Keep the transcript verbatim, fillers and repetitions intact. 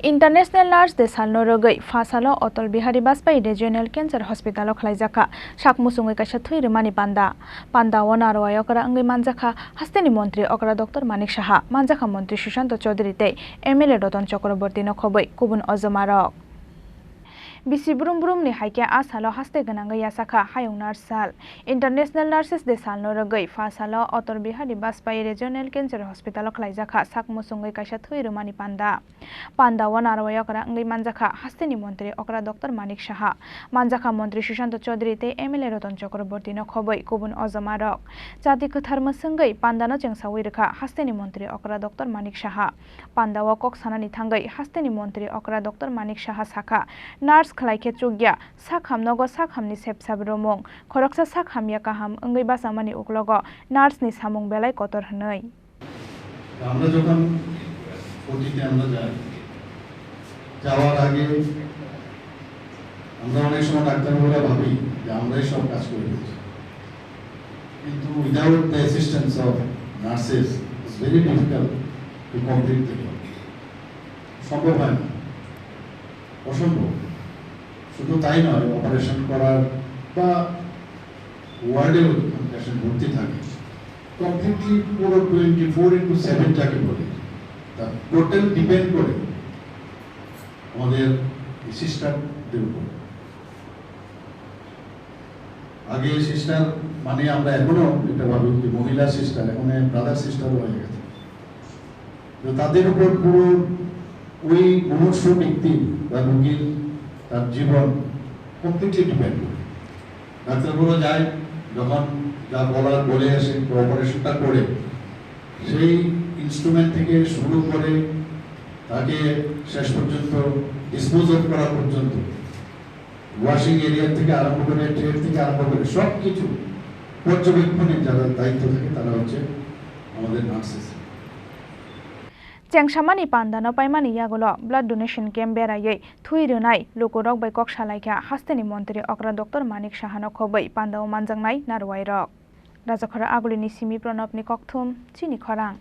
International Nurse Day salno rwgwi pha salo Atal Bihari Vajpayee Regional Cancer Hospital o khlaijakha sak muchungwi kaisa thwi rwmani panda. Panda o narwai okra wngwi manjakha hasteni montri okra Doctor Manik Saha, manjakha montri Sushanta Chaudhary tei M L A Ratan Chakraborty no khobwi kubun ojomarok. Bisi brum brum ni hai khe a salo haste gwnangwi yachakha hayung nurse sal. International Nurses Day salno rwgwi pha salo Atal Bihari Vajpayee Regional Cancer Hospital o khlaijakha sak muchungwi kaisa thwi rwmani panda. Panda o narwai okra wngwi manjakha hasteni montri okra Doctor Manik Saha, manjakha montri Sushanta Chaudhary tei M L A Ratan Chakraborty no khobwi kubun ojomarok. Chati kwthar mwswngwi panda no chengsawi rwkha hasteni montri okra Doctor Manik Saha. Panda o kok sanani thangwi hasteni montri okra Doctor Manik Saha sakha, nurse khlai khe chukya, sak ham nogo sak ham ni sepsap romung, khoroksa sak hamya kaham wngwi bachamani uklogo nurse ni samung belai kotor hwnwi. আমরা যখন ওটিতে আমরা যাই, যাওয়ার আগে আমরা অনেক সময় ডাক্তারবাবুরা ভাবি যে আমরাই সব কাজ করে দিচ্ছি, কিন্তু without the assistance of nurses it's very difficult to complete the job. সম্ভব হয় না, অসম্ভব। শুধু তাই নয়, অপারেশন করার বা ওয়ার্ডেও যখন পেশেন্ট ভর্তি থাকে, কমপ্লিটলি পুরো টোয়েন্টি ফোর ইন্টু সেভেন যাকে বলে, তার টোটাল ডিপেন্ড করে আমাদের এই সিস্টারদের উপর। আগে সিস্টার মানে আমরা এখনো এটা ভাবি যে মহিলা সিস্টার, এখন ব্রাদার সিস্টারও হয়ে গেছে। তো তাদের উপর পুরো ওই মুমূর্ষু ব্যক্তির বা রোগীর তার জীবন কমপ্লিটলি ডিপেন্ড করে। ডাক্তারবাবুরা যায়, যখন যা বলার বলে আসে বা অপারেশনটা করে, সেই ইনস্ট্রুমেন্ট থেকে শুরু করে তাকে শেষ পর্যন্ত ডিসপোজ অফ করা পর্যন্ত, ওয়াশিং এরিয়া থেকে আরম্ভ করে, ট্রে থেকে আরম্ভ করে সব কিছু পর্যবেক্ষণে যারা দায়িত্ব থাকে তারা হচ্ছে আমাদের nurses. Chengsamani panda no paimani yagulo blood donation camp beraiwi thwi rwnai lukurok bai kok salaikha hasteni montri okra Doctor Manik Saha no khobwi panda o manjaknai narwai rok. Rajakhora Agulini simi Pranab ni kokthum, chini khorang.